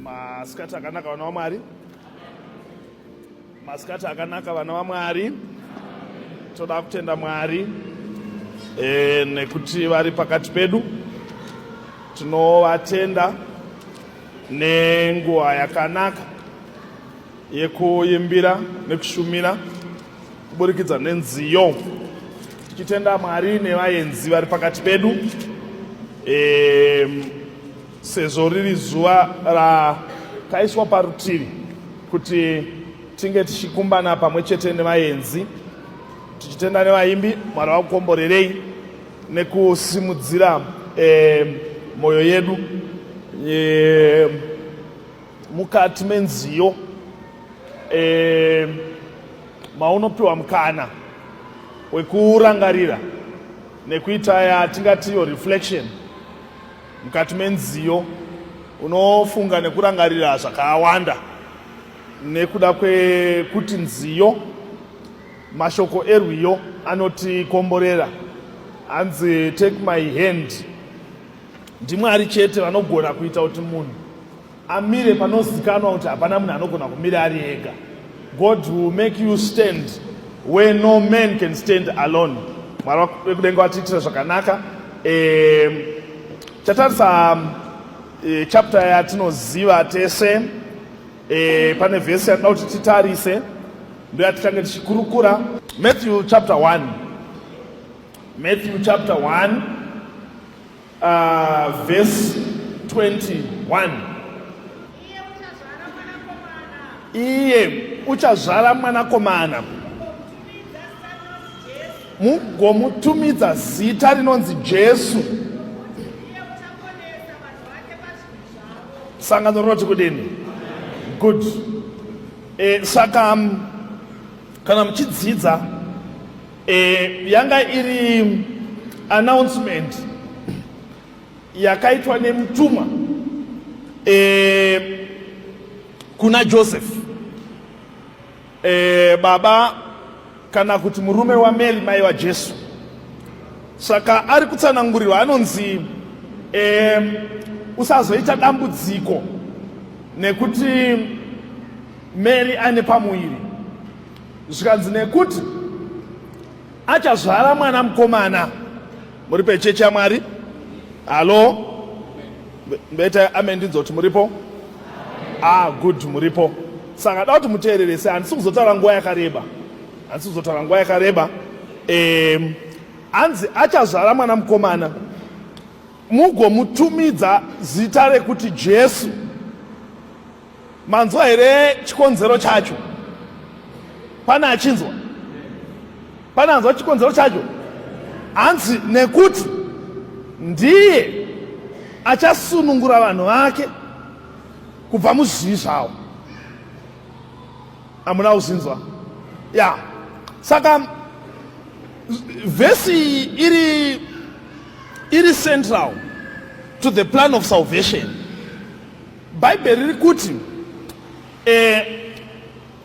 Masikati akanaka vana vaMwari. Masikati akanaka vana vaMwari. Toda kutenda Mwari e, nekuti vari pakati pedu. Tinovatenda nenguva yakanaka yekuimbira nekushumira kuburikidza nenziyo tichitenda Mwari nevaenzi vari pakati pedu e, sezvo riri zuva rakaiswa parutivi kuti tinge tichikumbana pamwe chete nevaenzi tichitenda nevaimbi. Mwari vakukomborerei nekusimudzira e, mwoyo yedu e, mukati menziyo e, maunopiwa mukana wekurangarira nekuita yatingatiyo reflection mukati menziyo. Unofunga nekurangarira zvakawanda nekuda kwekuti nziyo, mashoko erwiyo anotikomborera. Hanzi, "Take my hand." NdiMwari chete vanogona kuita kuti munhu amire panozikanwa kuti hapana munhu anogona kumira ari ega. God will make you stand where no man can stand alone. Mwari vekudenga vatiitira zvakanaka. Chatarisa chapter yatinoziva tese. Pane vhesi yatinoda kuti titarise, ndoyatichange tichikurukura, Matthew chapter 1, Matthew chapter 1, verse 21. Iye uchazvara Iye uchazvara mwanakomana, mwanakomana, mugomutumidza zita rinonzi Jesu. Iye uchaponesa vanhu vake pazvivi zvavo. Sangano rinoti kudini? Good. Saka kana muchidzidza, yanga iri announcement yakaitwa nemutumwa kuna Joseph, baba kana kuti murume waMary, mai vaJesu. Saka ari kutsanangurirwa, anonzi usazoita dambudziko nekuti Mary ane pamuviri. Zvikanzi nekuti achazvara mwana mukomana. Muri pechechi yaMwari? Hallo, mbeta amen, ndinzoti muripo. Ah, good, muripo. Saka da kuti muteererese, handisi kuzotaura nguva yakareba, handisi kuzotaura nguva yakareba. Hanzi achazvara mwana mukomana, mugomutumidza zita rekuti Jesu. Manzwa here chikonzero chacho? Pane achinzwa? Pane anzwa chikonzero chacho? Hanzi nekuti ndiye achasunungura vanhu vake kubva muzvivi zvavo. Hamuna kuzvinzwa ya? Saka vhesi iyi iri central to the plan of salvation. Bhaibheri riri kuti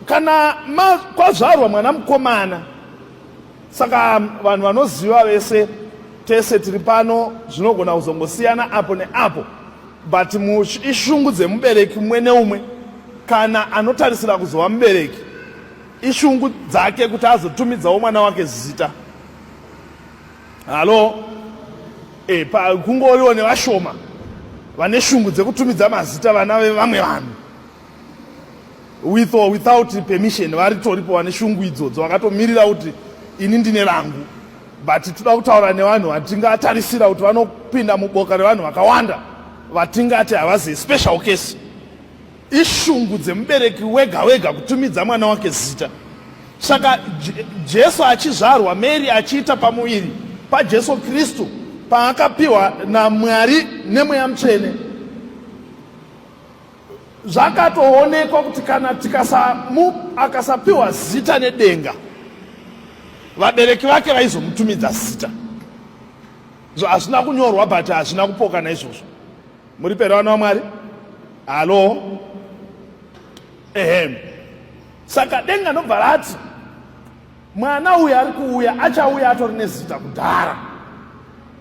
kana kwazvarwa mwana mukomana, saka vanhu vanoziva vese, tese tiri pano, zvinogona kuzongosiyana apo neapo, but ishungu dzemubereki umwe neumwe kana anotarisira kuzova mubereki, ishungu dzake kuti azotumidzawo mwana wake zita. Hallo? Kungoriwo nevashoma vane shungu dzekutumidza mazita vana vevamwe vanhu with or without permission. Varitoripo vane shungu idzodzo, vakatomirira kuti ini ndine rangu. But toda kutaura nevanhu vatingatarisira kuti vanopinda muboka revanhu vakawanda vatingati havazi special case. Ishungu dzemubereki wega wega kutumidza mwana wake zita. Saka Jesu achizvarwa, Mary achiita pamuviri paJesu Kristu paakapiwa naMwari neMweya Mutsvene, zvakatoonekwa kuti kana tikasamu akasapiwa zita nedenga, vabereki vake vaizomutumidza zita. Hazvina kunyorwa, but hazvina kupokana izvozvo. Muri pere, vana vaMwari? Hallo? Ehe. Saka denga ndobva rati mwana uyu ari kuuya achauya atori nezita kudhara,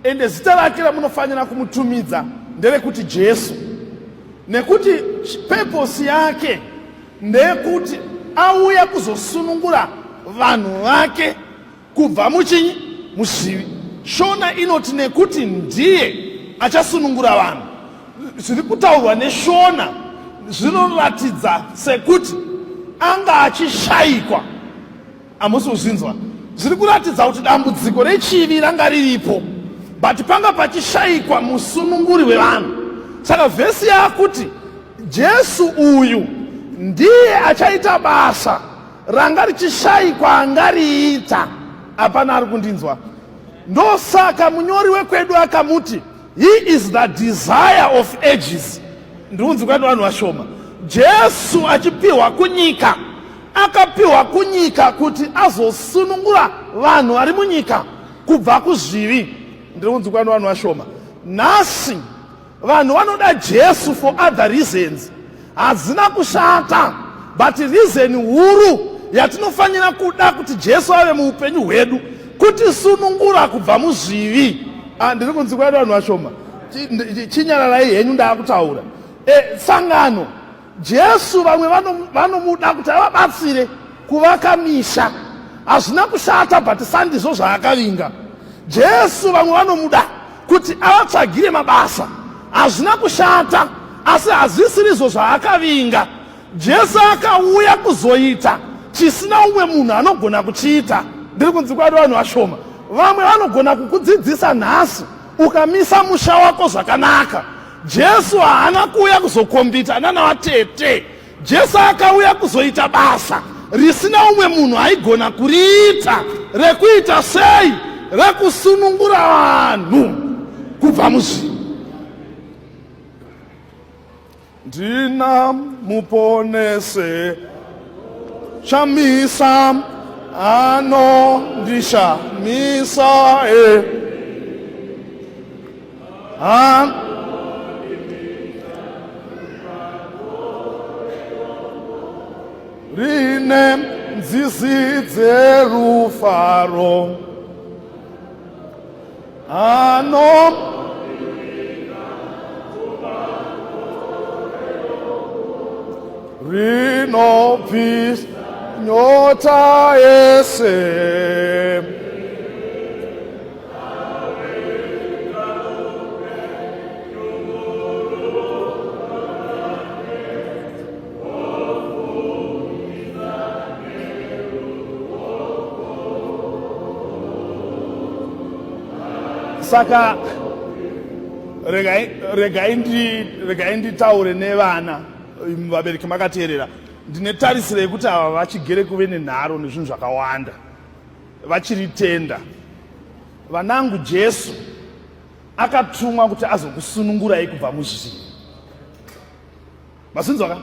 ende zita rake ramunofanira kumutumidza nderekuti Jesu. Nekuti purpose yake ndeyekuti auya kuzosunungura vanhu vake kubva muchinyi muzvivi. Shona inoti nekuti ndiye achasunungura vanhu. Zviri kutaurwa neShona zvinoratidza sekuti anga achishaikwa. Hamusi kuzvinzwa? Zviri kuratidza kuti dambudziko rechivi ranga riripo, but panga pachishaikwa musununguri wevanhu. Saka vhesi yakuti Jesu uyu ndiye achaita basa ranga richishaikwa angariita. Hapana ari kundinzwa. Ndosaka munyori wekwedu akamuti he is the desire of ages. Ndiunzi kwani vanhu vashoma. Jesu achipiwa kunyika akapiwa kunyika kuti azosunungura vanhu vari munyika kubva kuzvivi. Ndiri kunzwikwa nevanhu vashoma nhasi. Vanhu vanoda Jesu for other reasons, hadzina kushata, but reason huru yatinofanira kuda kuti Jesu ave muupenyu hwedu kutisunungura kubva muzvivi. Ah, ndiri kunzwikwa nevanhu vashoma. Chinyararai henyu ndaakutaura. E, sangano Jesu vamwe vanomuda kuti avabatsire kuvaka misha. Hazvina kushata but sandizvo zvaakavinga. Jesu vamwe vanomuda kuti avatsvagire mabasa. Hazvina kushata asi hazvisirizvo zvaakavinga. Jesu akauya kuzoita chisina umwe munhu anogona kuchiita. Ndiri kunzi kwadi vanhu vashoma. Vamwe vanogona kukudzidzisa nhasi ukamisa musha wako zvakanaka. Jesu haana kuuya kuzokombita nana vatete. Jesu akauya kuzoita basa risina umwe munhu aigona kuriita, rekuita sei? Rekusunungura vanhu kubva muzvivi. Ndina muponese shamisa anondishamisa e ha rine nzizi dzerufaro ano rinobvisa nyota yese. Saka regai nditaure nevana vabereki makateerera. Ndine tarisiro yekuti ava vachigere kuve nenharo nezvinhu zvakawanda vachiri tenda. Vanangu, Jesu akatumwa kuti azokusunungurai kubva muzvivi. Mazinzwa ka?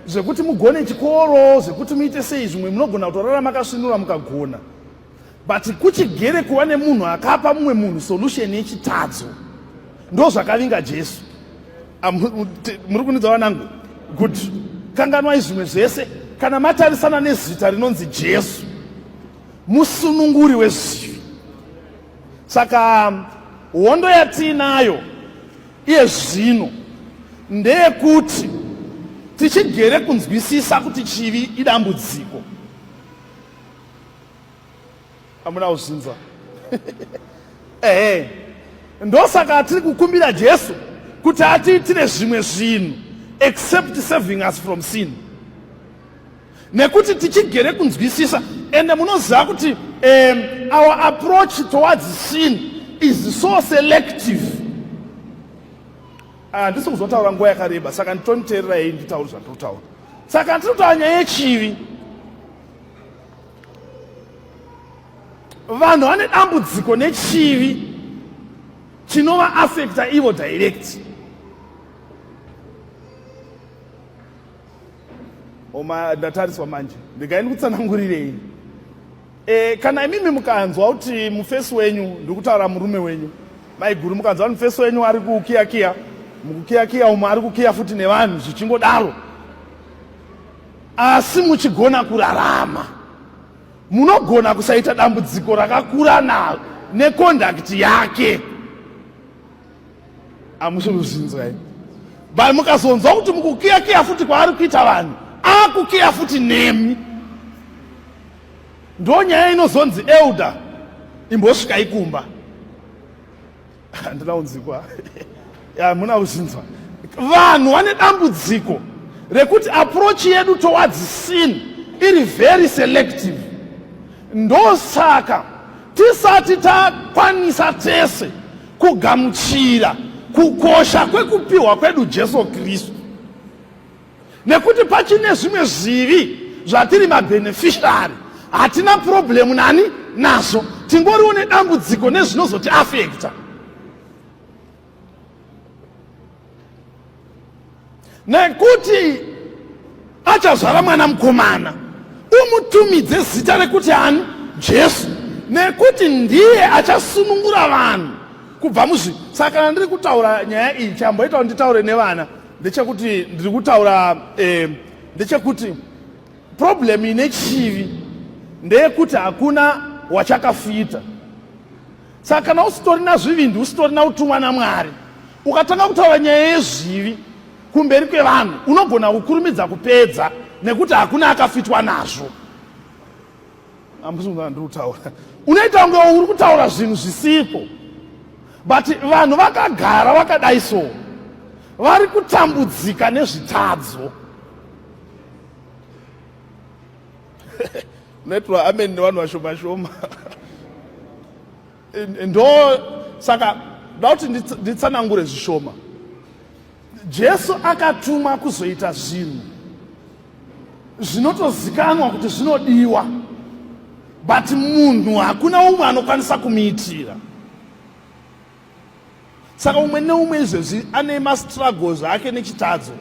Zvekuti mugone chikoro, zvekuti muite sei zvimwe munogona kutorara makasvinura mukagona. But kuchigere kuva nemunhu akapa mumwe munhu solution yechitadzo. Ndozvakavinga Jesu. Muri kunidza vanangu? Good. Kanganwai zvimwe zvese kana matarisana nezita rinonzi Jesu. Musununguri wezvivi. Saka hondo yatiinayo iye zvino ndeyekuti tichigere kunzwisisa kuti chivi idambudziko. Hamuna kuzvinzwa? Ehe, ndosaka tiri kukumbira Jesu kuti atiitire zvimwe zvinhu except saving us from sin, nekuti tichigere kunzwisisa. Ende munoziva kuti our approach towards sin is so selective. Handisi kuzotaura nguva yakareba, saka nditoniteererai nditaure zvandinotaura. Saka ndiri kutaura nyaya yechivi. Vanhu vane dambudziko nechivi chinova affecta ivo direct. Oma ndatariswa manje, ndigai ndikutsanangurirei. E, kana imimi mukanzwa kuti mufesi wenyu, ndikutaura murume wenyu maiguru, mukanzwa kuti mufesi wenyu ari kukiyakiya, mukukiyakiya umu ari kukiya futi nevanhu zvichingodaro, asi muchigona kurarama, munogona kusaita dambudziko rakakura naro nekondakti yake. Hamusi kuzvinzwa ini. But mukazonzwa kuti mukukiyakiya futi kwaari kuita vanhu, akukiya futi nemi. Ndonyaya inozonzi elder imbosvikai kumba. Handina kunzikwa. Ya muna kuzvinzwa. Vanhu vane dambudziko rekuti approach yedu towards sin iri very selective. Ndosaka tisati takwanisa tese kugamuchira kukosha kwekupiwa kwedu Jesu Kristu, nekuti pachine zvimwe zvivi zvatiri mabeneficiary, hatina problemu nani nazvo, tingoriwo nedambudziko nezvinozotiafekta. Nekuti achazvara mwana mukomana, umutumidze zita rekuti ani? Jesu, nekuti ndiye achasunungura vanhu kubva muzvi. Saka kana ndiri kutaura nyaya iyi, chamboita kuti nditaure nevana ndechekuti ndiri kutaura ndechekuti problem ine chivi ndeyekuti hakuna wachakafita. Saka kana usitorina zvivindi, usitorina kutumwa naMwari, ukatanga kutaura nyaya yezvivi kumberi kwevanhu, unogona kukurumidza kupedza nekuti hakuna akafitwa nazvo. Ndiri kutaura, unoita kunge uri kutaura zvinhu zvisipo, but vanhu vakagara vakadai so vari kutambudzika nezvitadzo. Unoitwa amen nevanhu vashoma shoma. Ndo saka ndoda kuti nditsanangure zvishoma. Jesu akatumwa kuzoita zvinhu zvinotozikanwa kuti zvinodiwa, but munhu hakuna umwe anokwanisa kumuitira. Saka umwe neumwe izvezvi ane mastruggles ake nechitadzo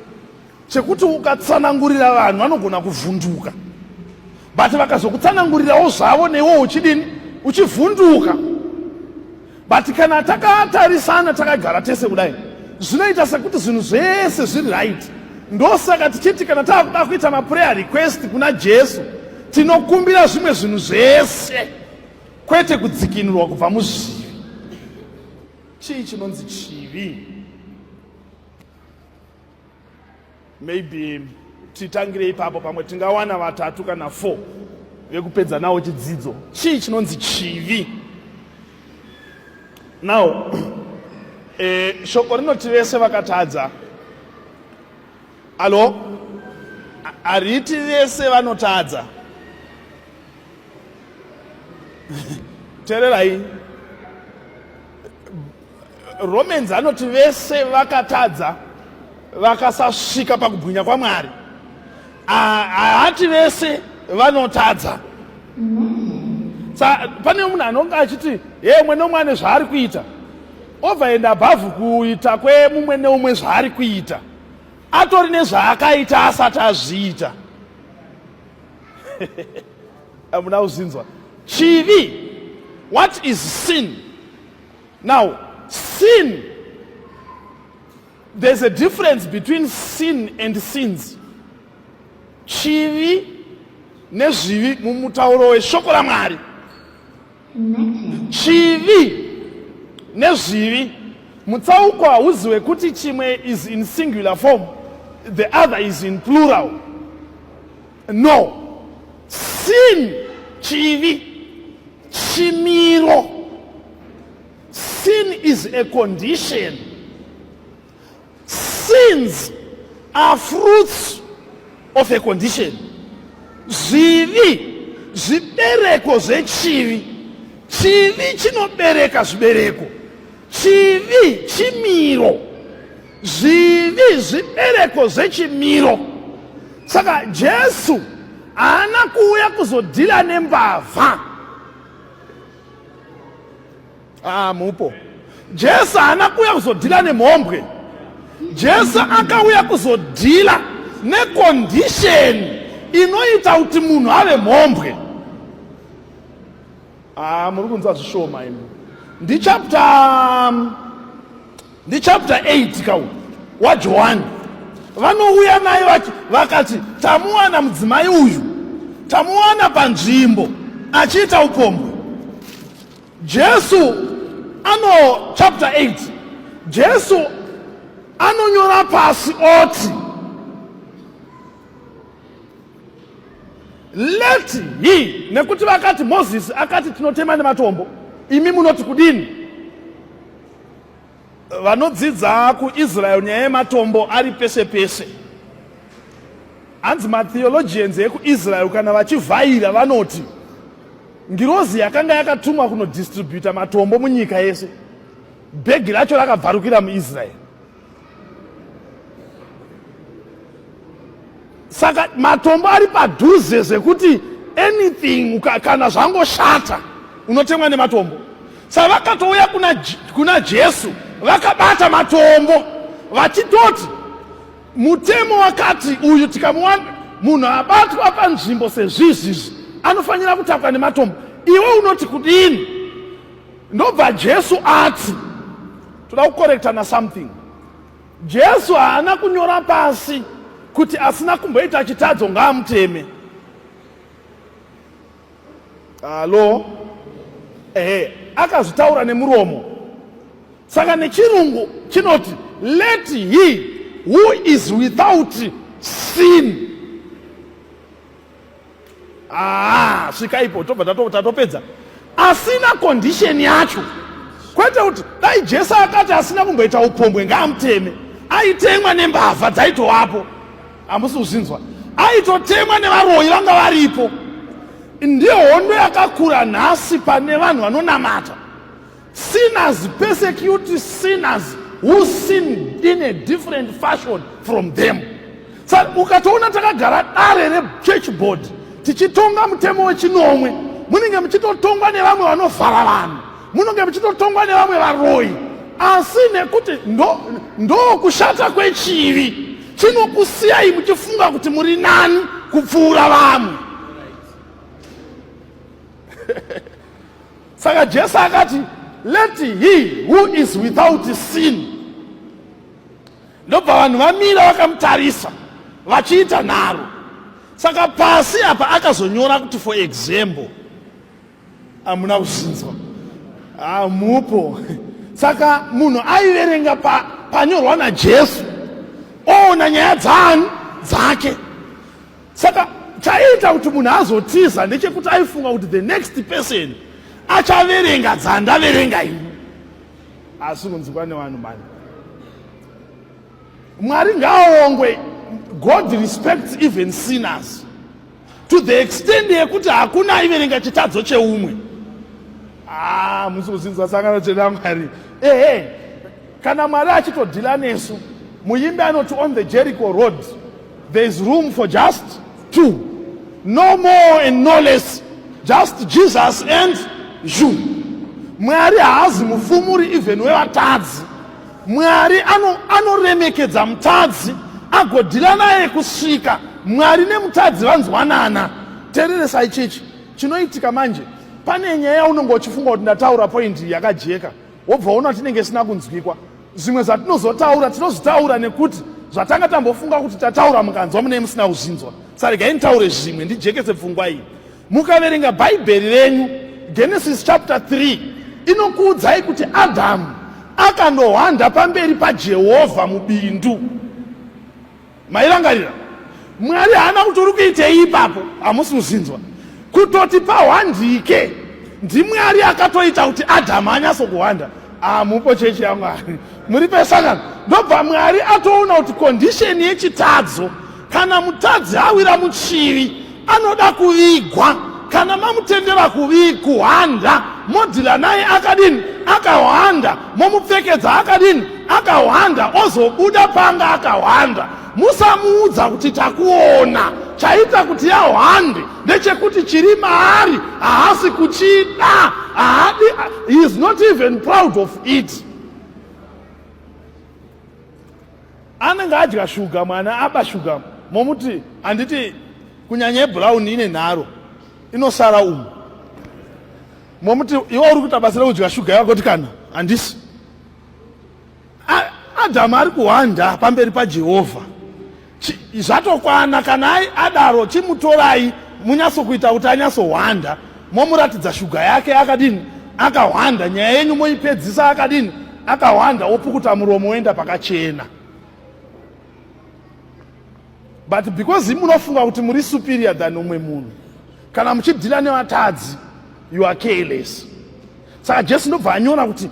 chekuti ukatsanangurira vanhu vanogona kuvhunduka, but vakazokutsanangurirawo zvavo newe uchidini, uchivhunduka. But kana takatarisana takagara tese kudai, zvinoita sekuti zvinhu zvese zviri right. Ndosaka tichiti kana taakuda kuita maprayer request kuna Jesu, tinokumbira zvimwe zvinhu zvese, kwete kudzikinurwa kubva muzvivi. Chii chinonzi chivi? Maybe titangire ipapo, pamwe tingawana 3 kana 4 vekupedza nawo chidzidzo. Chii chinonzi chivi? Now, shoko rinoti vese vakatadza. Alo, hariti vese vanotadza. Tererai. Romans anoti vese vakatadza vakasasvika pakubwinya kwaMwari. Haati vese vanotadza. Pane munhu anonga achiti ye umwe neumwe ane zvaari kuita, over and above kuita kwemumwe neumwe zvaari kuita, atori nezvaakaita asati azviita. Hamuna kuzvinzwa. Chivi, what is sin? Now, sin, there's a difference between sin and sins. Chivi nezvivi mumutauro weshoko raMwari. Chivi nezvivi mutsauko hauzi wekuti chimwe is in singular form, the other is in plural. No, sin, chivi, chimiro. Sin is a condition. Sins are fruits of a condition. Zvivi zvibereko zvechivi. Chivi chinobereka zvibereko. Chivi chimiro. Zvivi zvibereko zvechimiro. Saka Jesu haana kuuya kuzodhila nembavha. Mupo. Jesu haana kuuya kuzodhila nemhombwe. Jesu akauya kuzodhila nekondisheni inoita kuti munhu ave mhombwe. Muri kunzwa zvishoma imi. Ndi chapter 8 kau waJohani. Vanouya naye vakati tamuwana mudzimai uyu, tamuwana panzvimbo achiita upombwe. Jesu ano chapter 8, Jesu Anonyora pasi oti let he, nekuti vakati Mozisi akati tinotema nematombo, imi munoti kudini? Vanodzidza kuIsrael nyaya yematombo ari pese pese. Hanzi matheologians ekuIsrael kana vachivhaira vanoti ngirozi yakanga yakatumwa kunodistributa matombo munyika yese, bhegi racho rakabvarukira muIsrael. Saka matombo ari padhuze zvekuti anything kana zvangoshata unotemwa nematombo. Saka vakatouya kuna Jesu vakabata matombo vachitoti mutemo wakati uyu tikamuwana munhu abatwa panzvimbo sezvizvizvi anofanira kutapwa nematombo, iwe unoti kudini? Ndobva Jesu ati, toda kukorektana something. Jesu haana kunyora pasi kuti asina kumboita chitadzo ngaamuteme. Halo, ehe, akazvitaura nemuromo. Saka nechirungu chinoti let he who is without sin. Ah, svika ipo tobva tatopedza. Asina condition yacho, kwete kuti dai Jesu akati asina kumboita upombwe ngaamuteme, aitemwa nembavha dzaitovapo. Hamusi kuzvinzwa? Aitotemwa nevaroyi vanga varipo. Ndiyo hondo yakakura nhasi pane vanhu vanonamata. Sinners persecute sinners who sin in a different fashion from them. Sa ukatoona takagara dare rechurch board tichitonga mutemo wechinomwe, munenge muchitotongwa nevamwe vanovhara vanhu, munenge muchitotongwa nevamwe varoyi, asi nekuti ndo kushata kwechivi chinokusiyai muchifunga kuti muri nani kupfuura vamwe. Saka Jesu akati let he who is without sin. Ndobva vanhu vamira vakamutarisa vachiita nharo. Saka pasi apa akazonyora kuti for example. Hamuna kuzvinzwa? Hamupo. Saka munhu aiverenga panyorwa naJesu oona nyaya dzaani dzake. Saka chaiita kuti munhu azotiza ndechekuti aifunga kuti the next person achaverenga dzandaverenga ini. Asi kunzikwa nevanhu mani. Mwari ngaaongwe. God respects even sinners to the extent yekuti hakuna aiverenga chitadzo cheumwe. Ah, musi kuzinzwa sangano cheda Mwari. Ehe, kana Mwari achitodhila nesu, muimbi anoti on the Jericho road there is room for just two, no more and no less, just Jesus and you. Mwari haazi mufumuri even wevatadzi. Mwari anoremekedza ano mutadzi agodhila naye kusvika Mwari nemutadzi vanzwanana. Tereresai chechi chinoitika manje. Pane nyaya yaunonge uchifunga kuti ndataura point yakajeka, wobva waona kuti inenge isina kunzwikwa. Zvimwe zvatinozotaura tinozvitaura nekuti zvatanga tambofunga kuti tataura mukanzwa mune musina kuzvinzwa. Saka regai nditaure zvimwe ndijekese pfungwa iyi. Mukaverenga Bhaibheri renyu Genesis chapter 3 inokuudzai kuti Adhamu akandohwanda pamberi paJehovha mubindu. Mairangarira? Mwari haana kuti uri kuitei ipapo, hamusi kuzvinzwa. Kutoti pahwandike ndiMwari akatoita kuti Adhamu anyatsokuhwanda. Hamupo chechi yaMwari, muri pesangano. Ndobva Mwari atoona kuti condition yechitadzo, kana mutadzi awira muchivi anoda kuvigwa. Kana mamutendera kuhwanda, modhila naye akadini? Akahwanda. Momupfekedza akadini? Akahwanda. Ozobuda panga akahwanda. Musamuudza kuti takuona. Chaita kuti yahwande ndechekuti chiri maari haasi kuchida, haadi, he is not even proud of it. Anenge adya shuga, mwana aba shuga, momuti handiti kunyanya yebrown ine nharo inosara umu, momuti iwe uri kuita basa rekudya shuga yako, kuti kana handisi. Adhamu ari kuhwanda pamberi paJehovha. Zvatokwana kana adaro, chimutorai munyatsokuita kuti anyatsohwanda, momuratidza shuga yake akadini, akahwanda. Nyaya yenyu moipedzisa akadini, akahwanda, opukuta muromo oenda pakachena. But because imi munofunga kuti muri superior than umwe munhu, kana muchidhila nevatadzi you are careless. Saka Jesu ndobva anyora kuti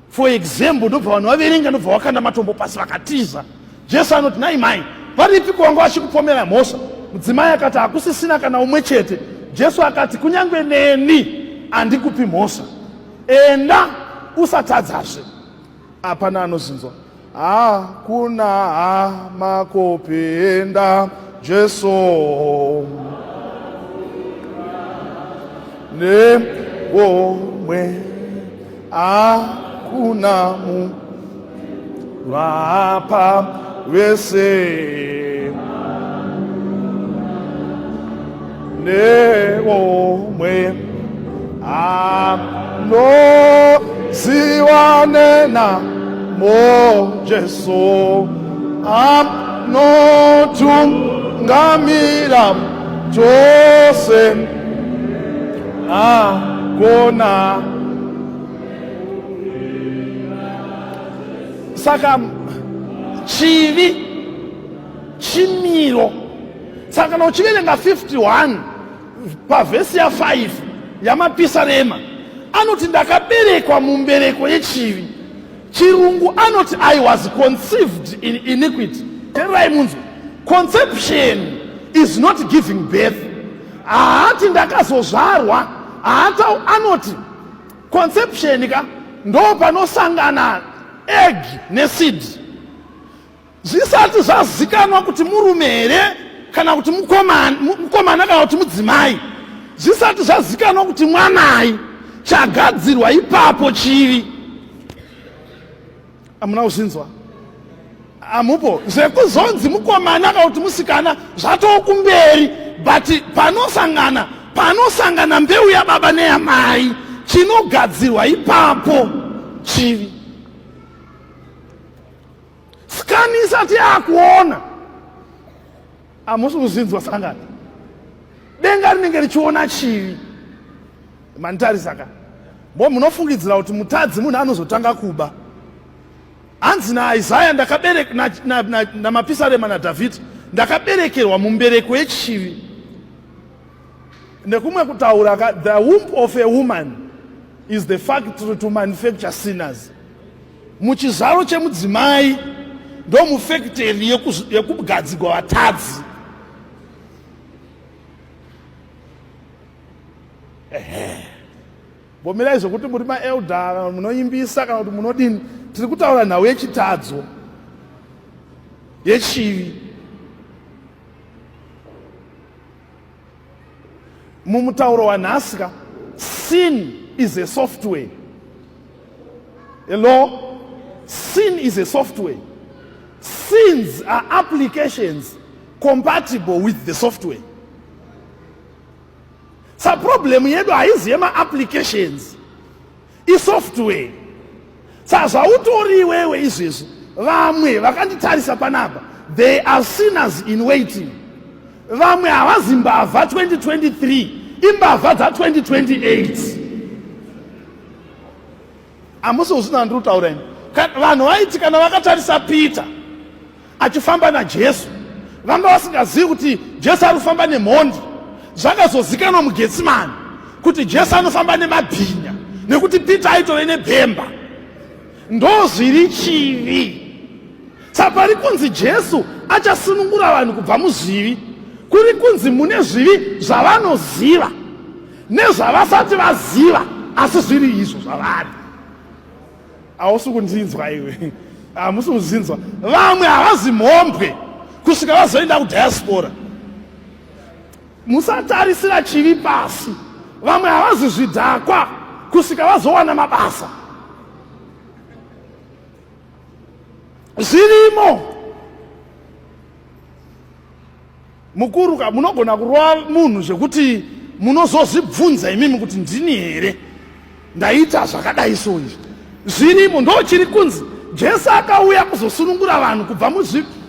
for example, ndobva vanhu vaverenga, ndobva vakanda matombo pasi vakatiza. Jesu anoti, nai mai, varipiko vanga vachikupomera mhosva? Mudzimai akati, hakusisina kana umwe chete. Jesu akati, kunyange neni handikupi mhosva, enda usatadzazve. Hapana anozvinzwa. Hakuna hama kupinda Jesu neomwe, hakuna mu vapa vese neomwe anoziva nena mo Jesu anotungamira tose akona. Saka chivi chimiro. Saka kana uchiverenga 51 pavhesi ya5 yamapisarema, anoti ndakaberekwa mumbereko yechivi. Chirungu anoti I was conceived in iniquity. Tererai munzwe, conception is not giving birth. Haati ndakazozvarwa, haata anoti conception ka ndo panosangana egg neseed. Zvisati zvazikanwa kuti murume here kana kuti mukomana kana kuti mudzimai, zvisati zvazikanwa kuti mwanai, chagadzirwa ipapo chivi. Hamuna kuzvinzwa? Hamupo. Zvekuzonzi mukomana kana kuti musikana zvatoo kumberi, but panosangana mbeu yababa neyamai, chinogadzirwa ipapo chivi. Skani isati yakuona, hamusi kuzvinzwa sangana, denga rinenge richiona chivi. Manditarisa ka, mbo munofungidzira kuti mutadzi munhu anozotanga kuba. Hanzi naIsaya ndakabereka namapisarema naDhavhidhi, ndakaberekerwa mumbereko yechivi. Nekumwe kutaura ka, the womb of a woman is the factory to manufacture sinners. Muchizvaro chemudzimai ndomufekiteri yekugadzigwa vatadzi. Ehe, bomirai zvekuti muri maelder munoimbisa kana kuti munodini, tiri kutaura nhau yechitadzo yechivi. Mumutauro wanhasi ka, sin is a software. Hello? Sin is a software. Sins are applications compatible with the software. Sa problem yedu haizi yema-applications, isoftware. Sa zvautori iwewe izvezvi, vamwe vakanditarisa panapa, they are sinners in waiting. Vamwe havazi mbavha 2023, imbavha dza 2028. Hamusi usina ndiri kutaura ini. Vanhu vaiti kana vakatarisa Peter achifamba naJesu, vanga vasingazivi kuti Jesu ari kufamba nemhondi. Zvakazozikanwa muGetsimani kuti Jesu anofamba nemabhinya, nekuti Peter aitove nebhemba. Ndozviri chivi. Saka pari kunzi Jesu achasunungura vanhu kubva muzvivi, kuri kunzi mune zvivi zvavanoziva nezvavasati vaziva, asi zviri izvo zvavari. Hausi kundinzwa iwe, hamusi kuzvinzwa. Vamwe havazi mhombwe kusvika vazoenda kudiaspora. Musatarisira chivi pasi. Vamwe havazi zvidhakwa kusvika vazowana mabasa. Zvirimo. Mukuru ka, munogona kurova munhu zvekuti munozozvibvunza imimi kuti ndini here ndaita zvakadai so. Izvi zvirimo. Ndo chiri kunzi Jesu akauya kuzosunungura vanhu kubva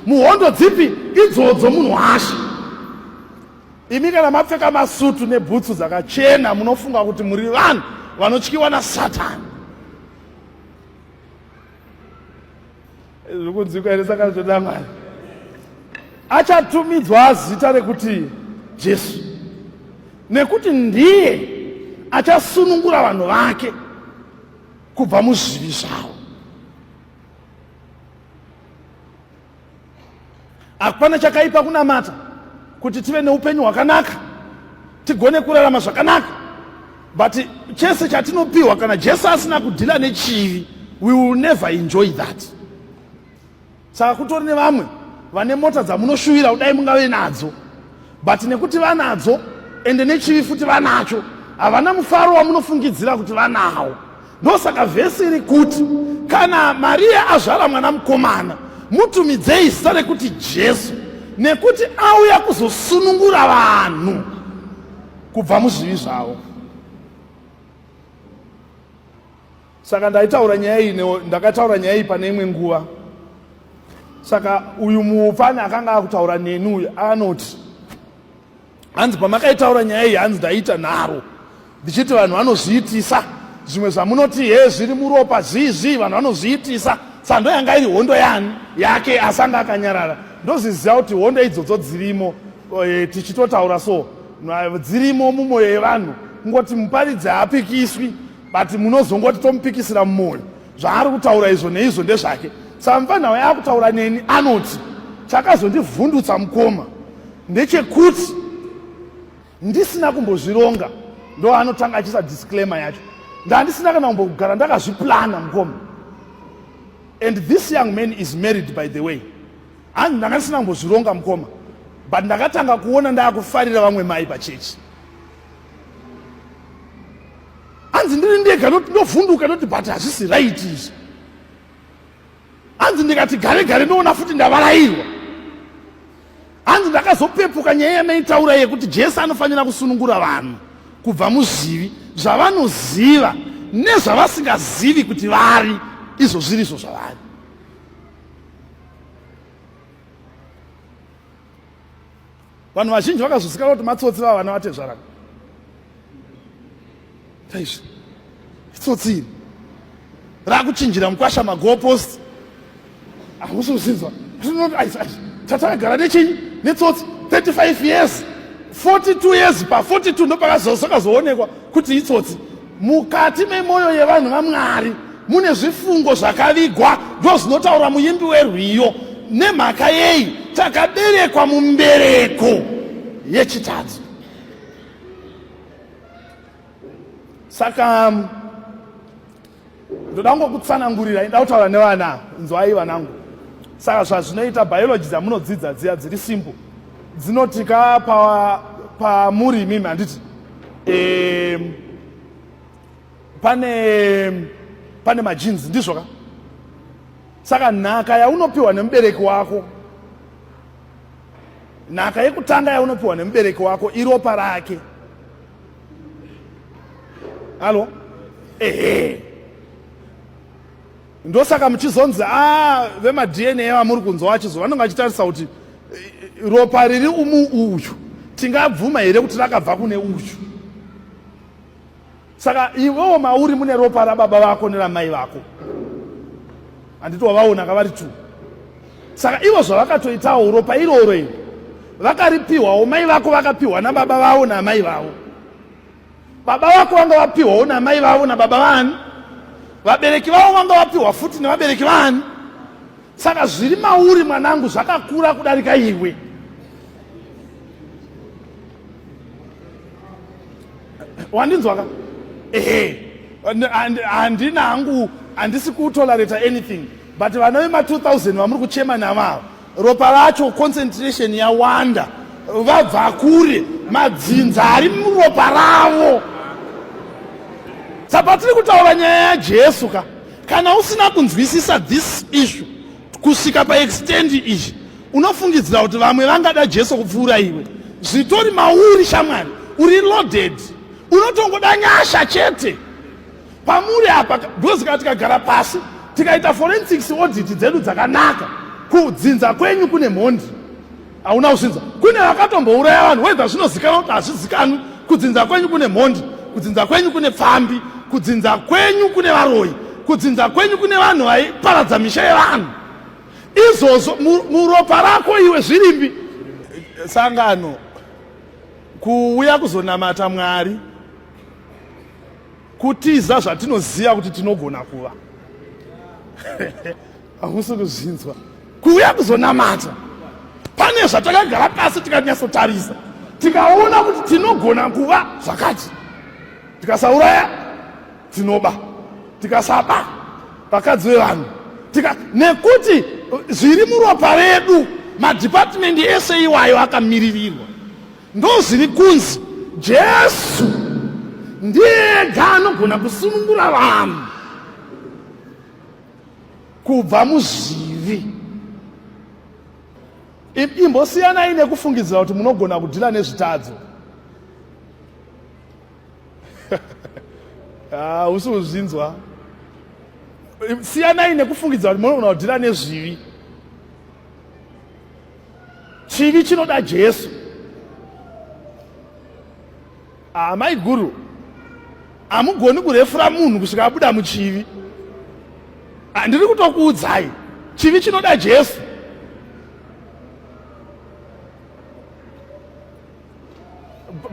muhondo dzipi idzodzo. Munhu washe, imi kana mapfeka masutu nebhutsu dzakachena, munofunga kuti muri vanhu vanotyiwa naSatani. Zviri kunzwikwa here? Saka zvoda Mwari. Achatumidzwa zita rekuti Jesu, nekuti ndiye achasunungura vanhu vake kubva muzvivi zvavo. Hapana chakaipa kunamata kuti tive neupenyu hwakanaka, tigone kurarama zvakanaka, but chese chatinopiwa kana Jesu asina kudhila nechivi, we will never enjoy that. Saka kutori nevamwe vane mota dzamunoshuvira kudai mungave nadzo, but nekuti vanadzo ende nechivi futi vanacho, havana mufaro wamunofungidzira kuti vanawo. Ndosaka vhesi iri kuti kana Mariya azvara mwana mukomana, mutumidzei zita rekuti Jesu, nekuti auya kuzosunungura vanhu kubva muzvivi zvavo. Saka ndaitaura nyaya iyi, ndakataura nyaya iyi pane imwe nguva. Saka uyu mupfana akanga akutaura neni uyu anoti hanzi pamakaitaura nyaya iyi hanzi ndaita nharo ndichiti vanhu vanozviitisa zvimwe zvamunoti he zviri muropa zvii zvii vanhu vanozviitisa sando yanga iri hondo yani yake asi anga akanyarara. Ndozviziva kuti hondo idzodzo dzirimo, tichitotaura so dzirimo mumwoyo yevanhu, kungoti muparidzi haapikiswi, but munozongoti tomupikisira mumwoyo zvaari kutaura izvo neizvo ndezvake. Saka mupfanha uya akutaura neni anoti chakazondivhundutsa mukoma ndechekuti ndisina kumbozvironga, ndo anotanga achiisa disclaimer yacho, ndandisina kana kumbogara ndakazviplana mukoma. And this young man is married, by the way. Hanzi ndanga ndisina kumbozvironga mukoma, but ndakatanga kuona ndaakufarira vamwe mai pachechi. Hanzi ndiri ndega ndovhunduka ndoti but hazvisi right izvi. Hanzi ndikati gare gare ndoona futi ndavarairwa. Hanzi ndakazopepuka nyaya yamaitaura yekuti Jesu anofanira kusunungura vanhu kubva muzvivi zvavanoziva nezvavasingazivi kuti vari izvo zviri izvo zvavari. Vanhu vazhinji vakazozikanwa kuti matsotsi vava vana vatezvara. Taizvi itsotsi iri rakuchinjira mukwasha magopost, hamusi kuzinzwa. Tatakagara nechinyi netsotsi 35 years, 42 years, pa 42 ndopakazoonekwa kuti itsotsi. Mukati memwoyo yevanhu vaMwari mune zvifungo zvakavigwa, ndozvinotaura muimbi werwiyo. Nemhaka yei? Takaberekwa mumbereko yechitadzo. Saka ndoda kungokutsanangurira, ndoda kutaura nevana, nzwai vanangu. Saka zvazvinoita biology dzamunodzidza dziya dziri simple, dzinoti ka pamuri imimi handiti pane majinzi, ndizvo ka? Saka nhaka yaunopiwa nemubereki wako, nhaka yekutanga yaunopiwa nemubereki wako iropa rake. Halo, ehe, ndosaka muchizonzi a vemaDNA vamuri kunzwa vachizo vanenge vachitarisa kuti ropa riri umu uyu tingabvuma here kuti rakabva kune uyu. Saka iwewo mauri mune ropa rababa vako neramai vako, handiti wavaona kavari tu. Saka ivo zvavakatoitawo ropa iroro iri vakaripiwawo, mai vako vakapiwa nababa vavo namai vavo, baba vako vanga vapiwawo namai vavo nababa vani, vabereki vavo vanga vapiwa futi nevabereki vani. Saka zviri mauri mwanangu zvakakura kudarika iwe. Wandinzwa ka? Ehe, handina hangu, handisi kutolerate anything, but vana vema 2000 vamuri kuchema navo ava, ropa racho concentration yawanda, vabva kure, madzinza ari muropa ravo. Saka patiri kutaura nyaya yaJesu ka, kana usina kunzwisisa this issue kusvika paextend iyi, unofungidzira kuti vamwe vangada Jesu kupfuura iwe. Zvitori mauri shamwari, uri loaded, unotongoda nyasha chete pamuri apa. Because kana tikagara pasi tikaita forensics audit dzedu dzakanaka, kudzinza kwenyu kune mhondi, hauna kuzvinza, kune vakatombouraya vanhu, whether zvinozikanwa kuti hazvizikanwi. Kudzinza kwenyu kune mhondi, kudzinza kwenyu kune pfambi, kudzinza kwenyu kune varoyi, kudzinza kwenyu kune vanhu vaiparadza misha yevanhu. Izvozvo muropa rako iwe zvirimbi. Sangano kuuya kuzonamata Mwari kutiza zvatinoziva kuti tinogona kuva. Hamusi kuzvinzwa. Kuuya kuzonamata pane zvatakagara pasi tikanyatsotarisa tikaona kuti tinogona kuva zvakati, tikasauraya tinoba, tikasaba vakadzi vevanhu tika nekuti zviri muropa redu madhipatimendi ese iwayo akamiririrwa. Ndozviri kunzi Jesu ndiye ega anogona kusunungura vanhu kubva muzvivi. Imbosiyanai nekufungidzira kuti munogona kudhila nezvitadzo. Ah, usi kuzvinzwa. Siyanai nekufungidzira kuti munogona kudhila nezvivi. Chivi chinoda Jesu. Ah, maiguru hamugoni kurefura munhu kusvika abuda muchivi. Ah, ndiri kutokuudzai chivi chinoda Jesu.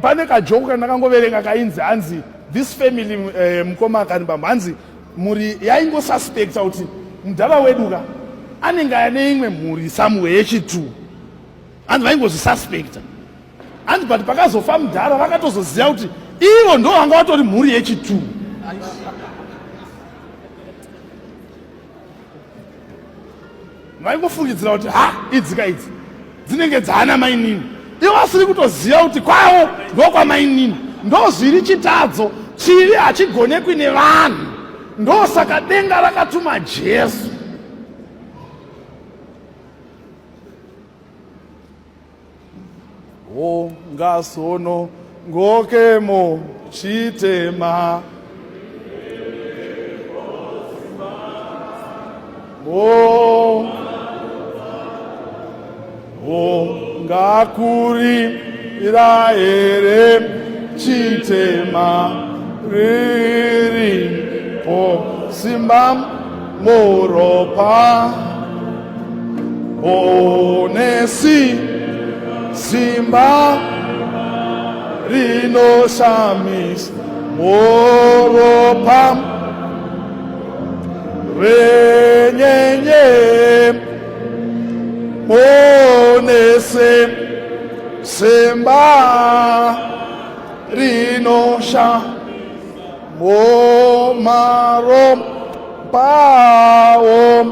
Pane kajoko kandakangoverenga kainzi hanzi this family eh, mukoma akanibamba hanzi mhuri yaingosuspecta kuti mudhara wedu ka anenge ane imwe mhuri somewhere yechitu, hanzi vaingozvisuspecta hanzi but pakazofa mudhara vakatozoziva kuti ivo ndo vanga vatori mhuri yechitu. Vaingofungidzira kuti ha idzika idzi dzinenge dzaana mainini, ivo vasiri kutoziva kuti kwavo ndokwamainini. Ndozviri chitadzo, chivi hachigonekwi nevanhu, ndosaka denga rakatuma Jesu. Ngasono ngokemo chitema o o ngakurira here chitema riripo simba muropa onesi simba rinoshamisa muropa renyenye onese simba rinosha momaro pawo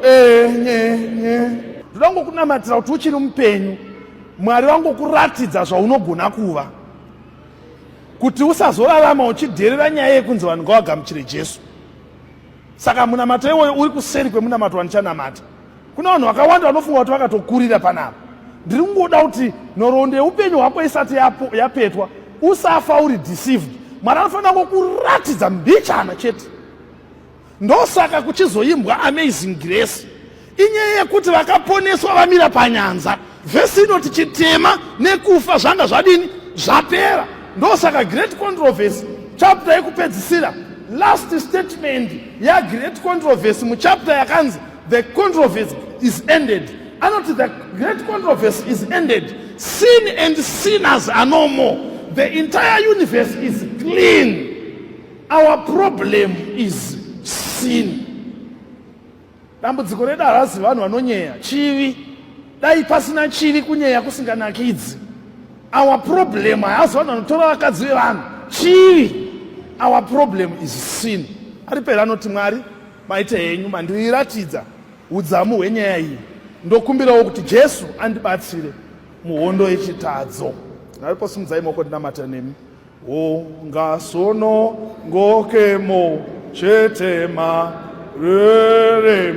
enyenye. Ndoda kungokunamatira kuti uchiri mupenyu, Mwari vangokuratidza zvaunogona kuva, kuti usazorarama uchidherera nyaya yekunzi vanhu ngavagamuchire Jesu. Saka munamato iwoyo uri kuseri kwemunamato wandichanamata. Kuna vanhu vakawanda vanofunga kuti vakatokurira panapa. Ndiri kungoda kuti nhoroondo yeupenyu hwako isati yapetwa, usafa uri deceived. Mwari anofanira kungokuratidza mbichana chete. Ndosaka kuchizoimbwa Amazing Grace. Inyaya yekuti vakaponeswa vamira panyanza. Vhesi inoti chitema nekufa zvanga zvadini? Zvapera. Ndosaka Great Controversy chapter yekupedzisira, last statement yaGreat Controversy muchapter yakanzi The Controversy is Ended, anoti the Great Controversy is ended, sin and sinners are no more, the entire universe is clean, our problem is sin. Dambudziko redu harazi vanhu vanonyeya chivi. Dai pasina chivi kunyeya kusinganakidzi. Our problem haazi vanhu vanotora vakadzi vevanhu chivi. Our problem is sin. Aripera anoti Mwari maite henyu mandiratidza udzamu hwenyaya iyi, ndokumbirawo kuti Jesu andibatsire muhondo yechitadzo. Naripo simudzai maoko ndinamata nemi. Ungasono ngokemo chetema rere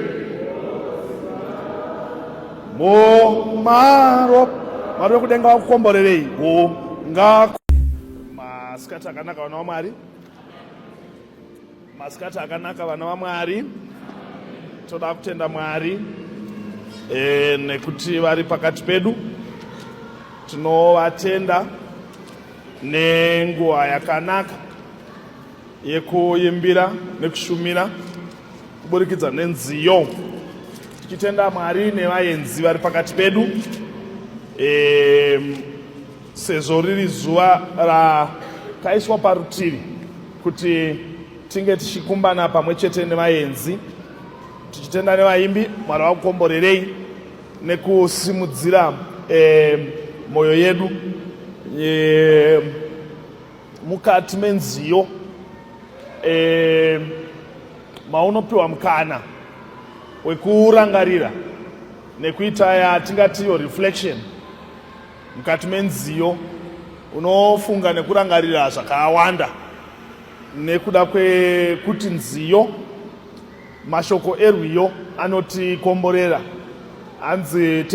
momaro. Mwari wekudenga wakukomborerei. Unga masikati akanaka vana vaMwari, masikati akanaka vana vaMwari. Toda kutenda Mwari e, nekuti vari pakati pedu. Tinovatenda nenguva yakanaka yekuimbira nekushumira kuburikidza nenziyo, tichitenda Mwari nevaenzi vari pakati pedu. Sezvo riri zuva rakaiswa parutivi kuti tinge tichikumbana pamwe chete nevaenzi, tichitenda nevaimbi. Mwari vakukomborerei nekusimudzira mwoyo yedu mukati menziyo maunopiwa mukana wekurangarira nekuita yatingatiyo reflection. Mukati menziyo unofunga nekurangarira zvakawanda nekuda kwekuti nziyo, mashoko erwiyo anotikomborera. Hanzi